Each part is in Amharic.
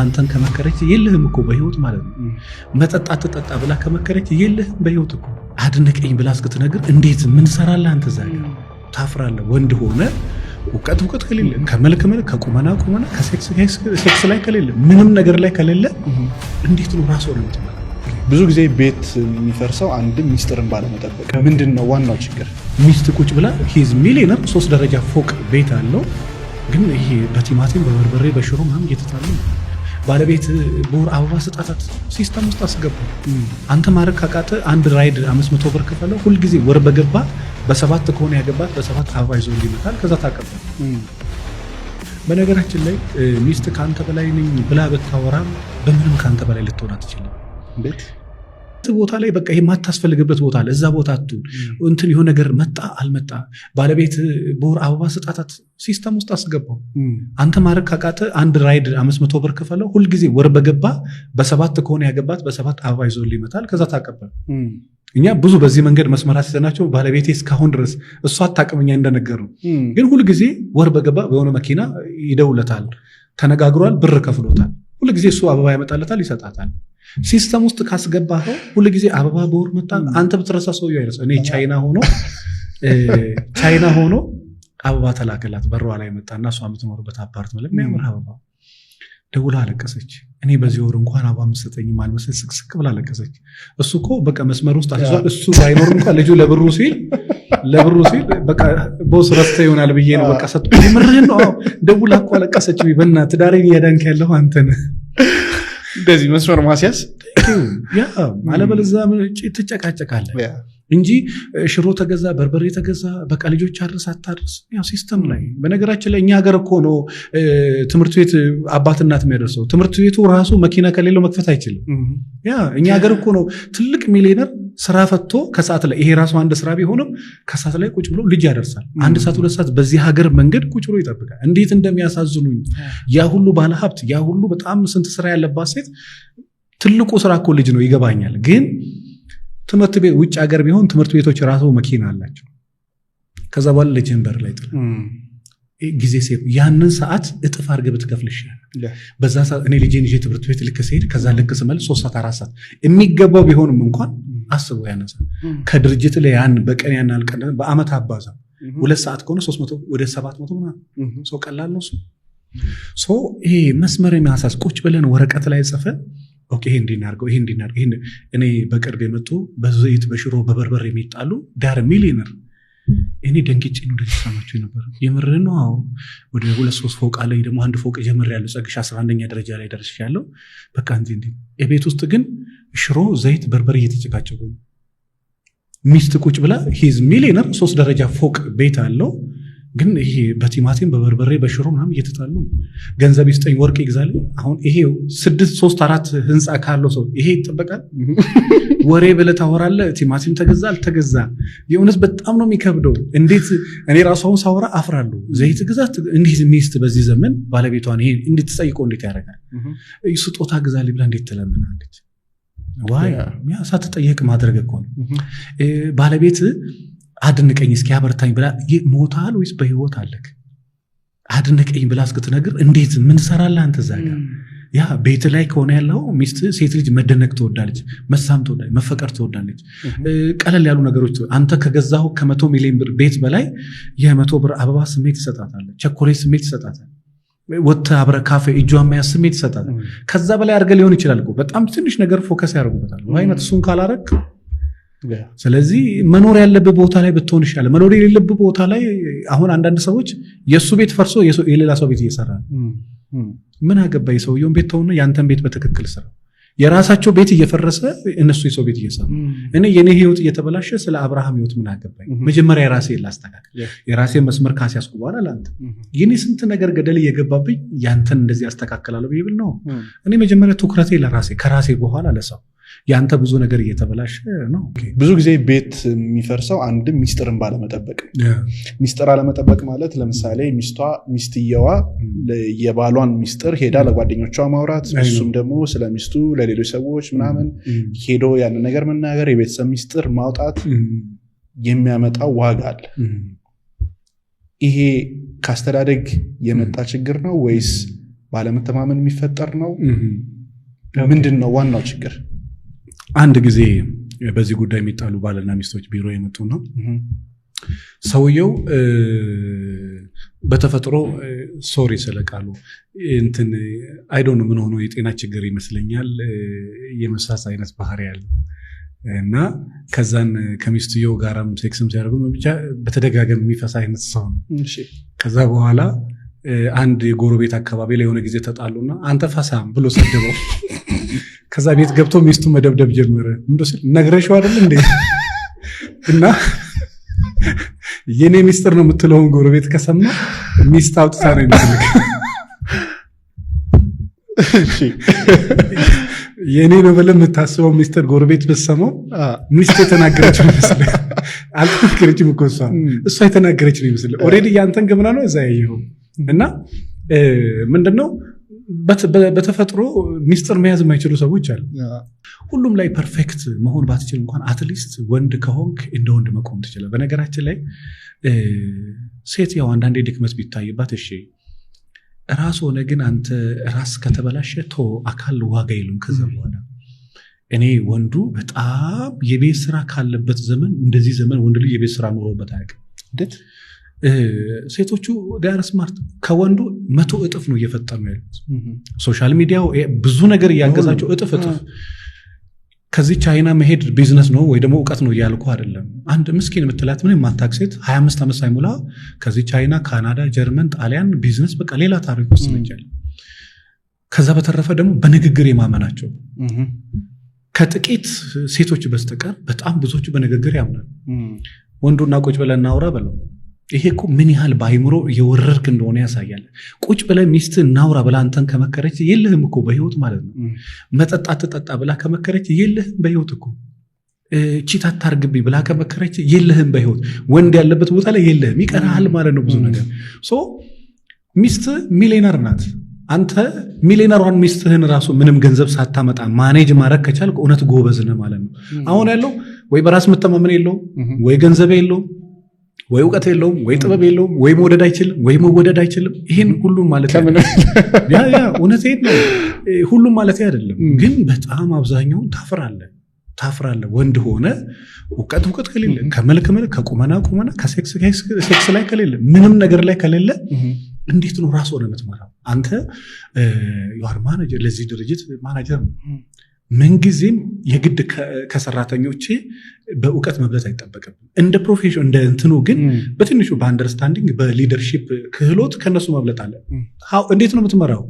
አንተን ከመከረች የለህም እኮ በህይወት ማለት ነው። መጠጥ አትጠጣ ብላ ከመከረች የለህም በህይወት እኮ። አድንቀኝ ብላ እስክትነግር እንዴት ምን ሰራለህ አንተ እዛ ጋር ታፍራለህ። ወንድ ሆነ እውቀት እውቀት ከሌለ፣ ከመልክ መልክ፣ ከቁመና ቁመና፣ ከ sex ላይ ከሌለ፣ ምንም ነገር ላይ ከሌለ እንዴት ነው ራስ ሆነ የምትመራው? ብዙ ጊዜ ቤት የሚፈርሰው አንድም ሚስጥርን ባለመጠበቅ። ምንድን ነው ዋናው ችግር? ሚስት ቁጭ ብላ፣ he's millionaire፣ ሶስት ደረጃ ፎቅ ቤት አለው። ግን ይሄ በቲማቲም፣ በበርበሬ፣ በሽሮ ምናምን እየተጣሉ ነው። ባለቤት በወር አበባ ስጣታት፣ system ውስጥ አስገባ። አንተ ማድረግ ካቃተ አንድ ራይድ 500 ብር ክፈለው። ሁልጊዜ ወር በገባ በ7 ከሆነ ያገባት በ7 አበባ ይዞ ይመጣል። ከዛ ታቀበል። በነገራችን ላይ ሚስት ከአንተ በላይ ነኝ ብላ ብታወራም በምንም ከአንተ በላይ ልትሆን አትችልም። እንዴት? ቦታ ላይ በቃ ይሄ የማታስፈልግበት ቦታ አለ። እዛ ቦታ አትሁን። እንትን የሆነ ነገር መጣ አልመጣ ባለቤት በወር አበባ ስጣታት፣ system ውስጥ አስገባው። አንተ ማድረግ ካቃተ አንድ ራይድ 500 ብር ክፈለው። ሁልጊዜ ወር በገባ በ7 ከሆነ ያገባት በ7 አበባ ይዞ ይመጣል። ከዛ ታቀበል። እኛ ብዙ በዚህ መንገድ መስመር አስይዘናቸው ባለቤቴ እስካሁን ድረስ እሷ አታውቅም እኛ እንደነገር ነው። ግን ሁልጊዜ ወር በገባ በሆነ መኪና ይደውለታል። ተነጋግሯል፣ ብር ከፍሎታል። ሁልጊዜ እሱ አበባ ያመጣለታል፣ ይሰጣታል። System ውስጥ ካስገባኸው ሁልጊዜ አበባ በወር መጣ፣ አንተ ብትረሳ ሰውዬው አይረሳ። እኔ ቻይና ሆኖ አበባ ተላከላት፣ በሯ ላይ መጣና እሷ የምትኖርበት አፓርትመንት ላይ የሚያምር አበባ። ደውላ አለቀሰች። እኔ በዚህ ወር እንኳን አበባ የምትሰጠኝ አልመሰል ስቅስቅ ብላ አለቀሰች። እሱ እኮ በቃ መስመር ውስጥ አስይዟል። እሱ ባይኖር እንኳን ልጁ ለብሩ ሲል በቃ boss ረስተ ይሆናል ብዬ ነው በቃ ሰጥ የምርህን ነው። ደውላ እኮ አለቀሰች። በእናትህ ትዳሬን እያዳንክ ያለሁ አንተ ነህ። እንደዚህ መስመር ማስያዝ። Yeah፣ አለበለዚያ ትጨቃጨቃለህ እንጂ ሽሮ ተገዛ፣ በርበሬ ተገዛ፣ በቃ ልጆች አድርስ አታድርስ፣ ያው system ላይ። በነገራችን ላይ እኛ ሀገር እኮ ነው ትምህርት ቤት አባት እናት የሚያደርሰው። ትምህርት ቤቱ ራሱ መኪና ከሌለው መክፈት አይችልም። Yeah፣ እኛ ሀገር እኮ ነው ትልቅ ሚሊዮነር ስራ ፈቶ ከሰዓት ላይ፣ ይሄ ራሱ አንድ ስራ ቢሆንም፣ ከሰዓት ላይ ቁጭ ብሎ ልጅ ያደርሳል። 1 ሰዓት፣ 2 ሰዓት በዚህ ሀገር መንገድ ቁጭ ብሎ ይጠብቃል። እንዴት እንደሚያሳዝኑኝ! ያ ሁሉ ባለሀብት፣ ያ ሁሉ በጣም ስንት ስራ ያለባት ሴት፣ ትልቁ ስራ እኮ ልጅ ነው፣ ይገባኛል። ግን ትምህርት ቤት ውጭ ሀገር ቢሆን ትምህርት ቤቶች ራሱ መኪና አላቸው። ከዛ በኋላ ልጅህን በር ላይ ጥለህ ጊዜ save፣ ያንን ሰዓት እጥፍ አድርገህ ብትከፍል ይሻላል። በዛ ሰዓት እኔ ልጄን ይዤ ትምህርት ቤት ልክ ስሄድ ከዛ ልክ ስመለስ 3 ሰዓት፣ 4 ሰዓት የሚገባው ቢሆንም እንኳን አስበው ያንን ሰዓት ከድርጅት ላይ ያን በቀን ያን አልቀን በአመት አባዛ፣ 2 ሰዓት ከሆነ 300 ወደ 700 ምናምን ሰው ቀላል ነው እሱ። So ይሄ መስመር የሚያሳስ ቁጭ ብለን ወረቀት ላይ ጽፈን okay ይሄ እንዲህ እናድርገው፣ ይሄ እንዲህ እናድርገው፣ ይሄ እኔ በቅርብ የመጡ በዘይት፣ በሽሮ፣ በበርበሬ የሚጣሉ they're millionaire። እኔ ደንግጬ ነው እንደዚህ ሰማቸው ነበር። የምርህን ነው? አዎ። ወደ ሁለት ሶስት ፎቅ አለኝ፣ ደግሞ አንድ ፎቅ ጀምሬያለሁ። ጸግሽ 11ኛ ደረጃ ላይ ደርሻለሁ። በቃ እንዲህ እንዲህ። የቤት ውስጥ ግን ሽሮ፣ ዘይት፣ በርበሬ እየተጨቃጨቁ ነው። ሚስት ቁጭ ብላ፣ he's millionaire፣ ሶስት ደረጃ ፎቅ ቤት አለው። ግን ይሄ በቲማቲም፣ በበርበሬ፣ በሽሮ ምናምን እየተጣሉ ነው። ገንዘብ ይስጠኝ ወርቅ ይግዛልኝ። አሁን ይሄ ስድስት ሶስት አራት ህንፃ ካለው ሰው ይሄ ይጠበቃል? ወሬ ብለህ ታወራለህ። ቲማቲም ተገዛ አልተገዛ፣ የእውነት በጣም ነው የሚከብደው። እንዴት እኔ ራሱ አሁን ሳወራ አፍራለሁ። ዘይት ግዛት እንዴት ሚስት በዚህ ዘመን ባለቤቷን ይሄ እንዴት ትጠይቆ እንዴት ያደርጋል? ስጦታ ግዛልኝ ብላ እንዴት ትለምናለች? Why? ያ ሳትጠየቅ ማድረግ እኮ ነው። ባለቤት አድንቀኝ እስኪ አበርታኝ ብላ ሞታል ወይስ በህይወት አለክ? አድንቀኝ ብላ እስክትነግር እንዴት ምን ሰራለህ አንተ እዛ ጋር? ያ ቤት ላይ ከሆነ ያለው ሚስት፣ ሴት ልጅ መደነቅ ትወዳለች፣ መሳም ትወዳለች፣ መፈቀር ትወዳለች። ቀለል ያሉ ነገሮች አንተ ከገዛው ከ100 ሚሊዮን ብር ቤት በላይ የ100 ብር አበባ ስሜት ይሰጣታል፣ ቸኮሌት ስሜት ይሰጣታል። ወጥተህ አብረህ ካፌ እጇን መያዝ ስሜት ይሰጣታል። ከዛ በላይ አድርገህ ሊሆን ይችላል እኮ፣ በጣም ትንሽ ነገር focus ያደርጉበታል። አይነት እሱን ካላረግ፣ ስለዚህ መኖር ያለብህ ቦታ ላይ ብትሆን ይሻላል። መኖር የሌለብህ ቦታ ላይ አሁን አንዳንድ ሰዎች የእሱ ቤት ፈርሶ የሌላ ሰው ቤት እየሰራ ነው። ምን አገባ? የሰውየውን ቤት ተውና ያንተን ቤት በትክክል ስራ። የራሳቸው ቤት እየፈረሰ እነሱ የሰው ቤት እየሰሩ፣ እኔ የኔ ህይወት እየተበላሸ ስለ አብርሃም ህይወት ምን አገባኝ? መጀመሪያ የራሴ ላስተካክል። የራሴ መስመር ካስያዝኩ በኋላ ለአንተ የኔ ስንት ነገር ገደል እየገባብኝ ያንተን እንደዚህ ያስተካክላለሁ ብዬ ብል ነው። እኔ መጀመሪያ ትኩረቴ ለራሴ፣ ከራሴ በኋላ ለሰው። ያንተ ብዙ ነገር እየተበላሸ ነው። ብዙ ጊዜ ቤት የሚፈርሰው አንድም ሚስጥርን ባለመጠበቅ። ሚስጥር አለመጠበቅ ማለት ለምሳሌ ሚስቷ ሚስትየዋ የባሏን ሚስጥር ሄዳ ለጓደኞቿ ማውራት፣ እሱም ደግሞ ስለ ሚስቱ ለሌሎች ሰዎች ምናምን ሄዶ ያንን ነገር መናገር፣ የቤተሰብ ሚስጥር ማውጣት የሚያመጣው ዋጋ አለ። ይሄ ከአስተዳደግ የመጣ ችግር ነው ወይስ ባለመተማመን የሚፈጠር ነው? ምንድን ነው ዋናው ችግር? አንድ ጊዜ በዚህ ጉዳይ የሚጣሉ ባልና ሚስቶች ቢሮ የመጡ ነው። ሰውየው በተፈጥሮ፣ sorry ስለቃሉ፣ እንትን I don't know ምን ሆኖ የጤና ችግር ይመስለኛል፣ የመሳስ አይነት ባህሪ ያለው እና ከዛን ከሚስትየው ጋራም ሴክስም ሲያደርጉ ብቻ በተደጋጋሚ የሚፈሳ አይነት ሰው ነው። ከዛ በኋላ አንድ የጎረቤት አካባቢ ላይ የሆነ ጊዜ ተጣሉና አንተ ፈሳም ብሎ ሰደበው። ከዛ ቤት ገብቶ ሚስቱ መደብደብ ጀመረ። እንዶ ሲል ነግረሽው አይደል እንዴ? እና የኔ ሚስጥር ነው የምትለውን ጎረቤት ከሰማ ሚስት አውጥታ ነው የሚልክ። የኔ ነው ብለህ የምታስበው ሚስጥር ጎረቤት ብትሰማው ሚስት የተናገረችው ይመስልህ። አልተናገረችም እኮ እሷ፣ እሷ የተናገረች ነው ይመስልህ። Already ያንተን ገመና ነው እዛ ያየኸው። እና ምንድነው፣ በተፈጥሮ ሚስጥር መያዝ የማይችሉ ሰዎች አሉ። ሁሉም ላይ perfect መሆን ባትችል እንኳን at least ወንድ ከሆንክ እንደ ወንድ መቆም ትችላለህ። በነገራችን ላይ ሴት ያው አንዳንዴ ድክመት ቢታይባት እሺ፣ ራስ ሆነ ግን አንተ ራስ ከተበላሸ ቶ አካል ዋጋ የለውም። ከዛ በኋላ እኔ ወንዱ በጣም የቤት ስራ ካለበት ዘመን እንደዚህ ዘመን ወንድ ልጅ የቤት ስራ ኖሮበት አያውቅም። እንዴት? ሴቶቹ they are smart፣ ከወንዱ 100 እጥፍ ነው እየፈጠኑ ያሉት። Social media ው ብዙ ነገር እያገዛቸው እጥፍ እጥፍ። ከዚህ ቻይና መሄድ ቢዝነስ ነው ወይ ደግሞ እውቀት ነው እያልኩ አይደለም። አንድ ምስኪን የምትላት ምንም የማታውቅ ሴት 25 ዓመት ሳይሞላ ከዚህ ቻይና፣ ካናዳ፣ ጀርመን፣ ጣሊያን ቢዝነስ በቃ ሌላ ታሪክ ውስጥ ነች። ከዛ በተረፈ ደግሞ በንግግር የማመናቸው ከጥቂት ሴቶች በስተቀር በጣም ብዙዎቹ በንግግር ያምናል። ወንዱና ቁጭ ብለን እናውራ በለው። ይሄ እኮ ምን ያህል በአይምሮ እየወረርክ እንደሆነ ያሳያል። ቁጭ ብለህ ሚስት እናውራ ብላ አንተን ከመከረች የለህም እኮ በህይወት ማለት ነው። መጠጥ አትጠጣ ብላ ከመከረች የለህም በህይወት እኮ። Cheat አታርግብኝ ብላ ከመከረች የለህም በህይወት። ወንድ ያለበት ቦታ ላይ የለህም፣ ይቀርሃል ማለት ነው ብዙ ነገር። So ሚስት ሚሊዮነር ናት። አንተ ሚሊዮነሯን ሚስትህን ራሱ ምንም ገንዘብ ሳታመጣ manage ማድረግ ከቻልክ እውነት ጎበዝ ነህ ማለት ነው። አሁን ያለው ወይ በራስ መተማመን የለውም፣ ወይ ገንዘብ የለውም፣ ወይ እውቀት የለውም፣ ወይ ጥበብ የለውም፣ ወይ መውደድ አይችልም፣ ወይ መወደድ አይችልም። ይህን ሁሉም ማለት yeah እውነቴን ነው። ሁሉም ማለት አይደለም፣ ግን በጣም አብዛኛውን ታፍራለህ ታፍራለህ። ወንድ ሆነ እውቀት እውቀት ከሌለ፣ ከመልክ መልክ፣ ከቁመና ቁመና፣ ከ sex sex ላይ ከሌለ፣ ምንም ነገር ላይ ከሌለ እንዴት ነው ራስ ሆነ የምትመራው? አንተ you are manager፣ ለዚህ ድርጅት ማናጀር ነው። ምንጊዜም የግድ ከሰራተኞቼ በእውቀት መብለጥ አይጠበቅም። እንደ profession እንደ እንትኑ ግን በትንሹ በ understanding፣ በ leadership ክህሎት ከነሱ መብለጥ አለ። እንዴት ነው የምትመራው?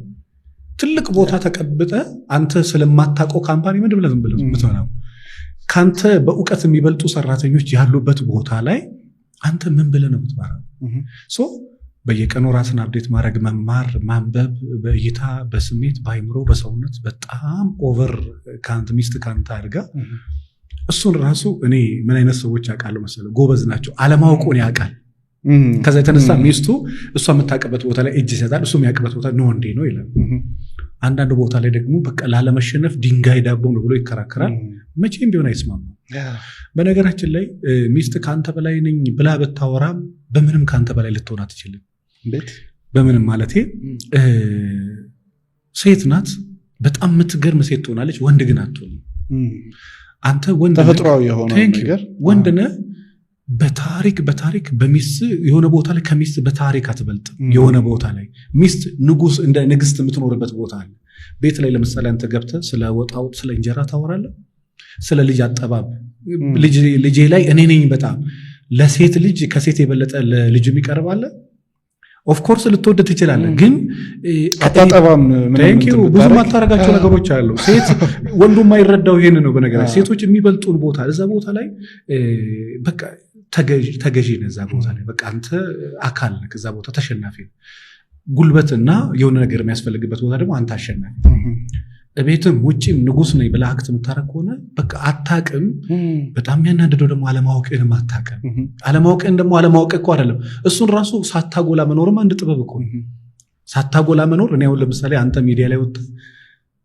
ትልቅ ቦታ ተቀብጠ አንተ ስለማታውቀው company ምንድን ብለህ ዝም ብለህ የምትመራው? ከአንተ በእውቀት የሚበልጡ ሰራተኞች ያሉበት ቦታ ላይ አንተ ምን ብለህ ነው የምትመራው? So በየቀኑ ራስን update ማድረግ፣ መማር፣ ማንበብ፣ በእይታ፣ በስሜት፣ በአይምሮ፣ በሰውነት በጣም over ከአንተ ሚስት ከአንተ አድርጋ እሱን ራሱ እኔ ምን አይነት ሰዎች ያውቃለሁ መሰለህ? ጎበዝ ናቸው፣ አለማወቁን ያውቃል። ከዛ የተነሳ ሚስቱ እሷ የምታውቅበት ቦታ ላይ እጅ ይሰጣል፣ እሱ የሚያውቅበት ቦታ ነው እንዴ ነው ይላል። አንዳንድ ቦታ ላይ ደግሞ በቃ ላለመሸነፍ ድንጋይ ዳቦ ነው ብሎ ይከራከራል። መቼም ቢሆን አይስማማም። በነገራችን ላይ ሚስት ከአንተ በላይ ነኝ ብላ ብታወራም በምንም ከአንተ በላይ ልትሆን አትችልም። እንዴት? በምንም ማለቴ ሴት ናት፣ በጣም የምትገርም ሴት ትሆናለች። ወንድ ግን አትሆንም። አንተ ወንድ ነህ። ተፈጥሯዊ የሆነ Thank you. ነገር። ወንድ ነህ። በታሪክ በታሪክ በሚስት የሆነ ቦታ ላይ ከሚስት በታሪክ አትበልጥም። የሆነ ቦታ ላይ ሚስት ንጉስ እንደ ንግስት የምትኖርበት ቦታ አለ። ቤት ላይ ለምሳሌ አንተ ገብተህ ስለ ወጣውጥ ስለ እንጀራ ታወራለህ፣ ስለ ልጅ አጠባብ፣ ልጄ ላይ እኔ ነኝ በጣም ለሴት ልጅ ከሴት የበለጠ ለልጁ የሚቀርብ አለ? Of course ልትወድ ትችላለህ፣ ግን አታጠባም ምንም Thank you። እንትን ብዙ ብታረግ። ማታረጋቸው ነገሮች አሉ። ሴት ወንዱ የማይረዳው ይሄን ነው። በነገራችን ሴቶች የሚበልጡን ቦታ እዛ ቦታ ላይ በቃ ተገዢ ነህ። እዛ ቦታ ላይ በቃ አንተ አካል ነህ። እዛ ቦታ ተሸናፊ ነህ። ጉልበትና የሆነ ነገር የሚያስፈልግበት ቦታ ደግሞ አንተ አሸናፊ። እቤትም ውጭም ንጉስ ነኝ ብለህ act የምታረግ ከሆነ በቃ አታቅም። በጣም የሚያናድደው ደግሞ አለማወቅህንም አታቅም። አለማወቅህን ደግሞ አለማወቅ እኮ አይደለም፣ እሱን ራሱ ሳታጎላ መኖርም አንድ ጥበብ እኮ ነው። ሳታጎላ መኖር። እኔ አሁን ለምሳሌ አንተ ሚዲያ ላይ ወጥተህ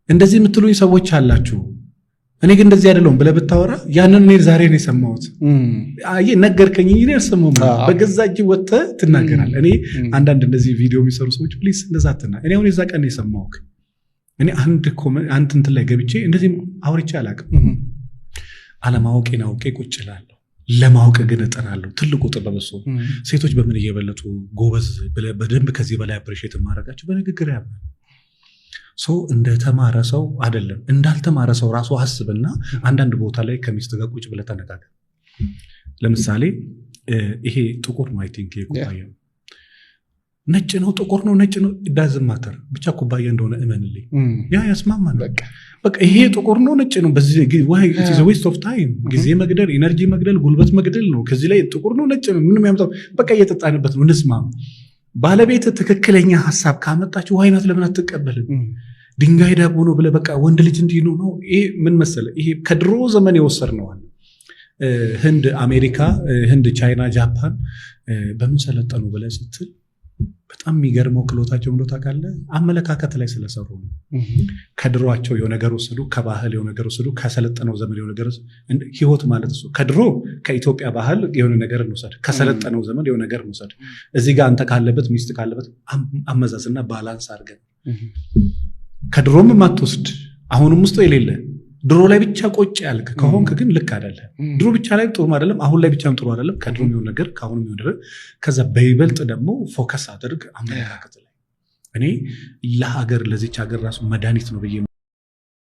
እንደዚህ የምትሉኝ ሰዎች አላችሁ። እኔ ግን እንደዚህ አይደለሁም ብለህ ብታወራ ያንን እኔ ዛሬ ነው የሰማሁት። አየህ፣ ነገርከኝ እንጂ እኔ አልሰማሁም። በገዛ እጅ ወጥተህ ትናገራለህ። እኔ አንዳንድ እንደዚህ ቪዲዮ የሚሰሩ ሰዎች please እንደዛ አትና፣ እኔ አሁን የዛ ቀን ነው የሰማሁህ። እኔ አንድ አንድ እንትን ላይ ገብቼ እንደዚህ አውርቼ አላውቅም። አለማወቄን አውቄ ቁጭ እላለሁ። ለማወቅ ግን እጥራለሁ። ትልቁ ጥበብ እሱ ነው። ሴቶች በምን እየበለጡ ጎበዝ ብለህ በደንብ ከዚህ በላይ appreciate የማደርጋቸው በንግግር ያምናል። ሰው እንደተማረ ሰው አይደለም፣ እንዳልተማረ ሰው ራሱ አስብና አንዳንድ ቦታ ላይ ከሚስት ጋር ቁጭ ብለህ ተነጋገር። ለምሳሌ ይሄ ጥቁር ነው፣ I think ይሄ ኩባያ ነጭ ነው፣ ጥቁር ነው፣ ነጭ ነው፣ doesn't matter፣ ብቻ ኩባያ እንደሆነ እመንልኝ። ያ ያስማማል። በቃ ይሄ ጥቁር ነው፣ ነጭ ነው፣ በዚህ waste of time፣ ጊዜ መግደል፣ energy መግደል፣ ጉልበት መግደል ነው። ከዚህ ላይ ጥቁር ነው፣ ነጭ ነው ምንም ያመጣው፣ በቃ እየጠጣንበት ነው፣ እንስማማ። ባለቤት ትክክለኛ ሀሳብ ካመጣች why not፣ ለምን አትቀበልም? ድንጋይ ዳቦ ነው ብለህ በቃ ወንድ ልጅ እንዲህ ነው ነው። ይሄ ምን መሰለህ፣ ይሄ ከድሮ ዘመን የወሰድነው። ህንድ፣ አሜሪካ፣ ህንድ፣ ቻይና፣ ጃፓን በምን ሰለጠኑ ብለህ ስትል በጣም የሚገርመው ክሎታቸው ምሎ ታውቃለህ? አመለካከት ላይ ስለሰሩ ነው። ከድሯቸው የሆነ ነገር ወሰዱ፣ ከባህል የሆነ ነገር ወሰዱ፣ ከሰለጠነው ዘመን የሆነ ነገር። ህይወት ማለት እሱ፣ ከድሮ ከኢትዮጵያ ባህል የሆነ ነገር እንውሰድ፣ ከሰለጠነው ዘመን የሆነ ነገር እንውሰድ። እዚህ ጋር አንተ ካለበት፣ ሚስት ካለበት አመዛዝና balance አድርገን፣ ከድሮም የማትወስድ፣ አሁንም ውስጥ የሌለ፣ ድሮ ላይ ብቻ ቆጭ ያልክ ከሆንክ ግን ልክ አይደለም። ድሮ ብቻ ላይ ጥሩም አይደለም፣ አሁን ላይ ብቻም ጥሩ አይደለም። ከድሮ የሚሆን ነገር፣ ከአሁኑ የሚሆን ነገር፣ ከዛ በይበልጥ ደግሞ focus አድርግ አመለካከት ላይ። እኔ ለሀገር፣ ለዚች ሀገር ራሱ መድኃኒት ነው ብዬ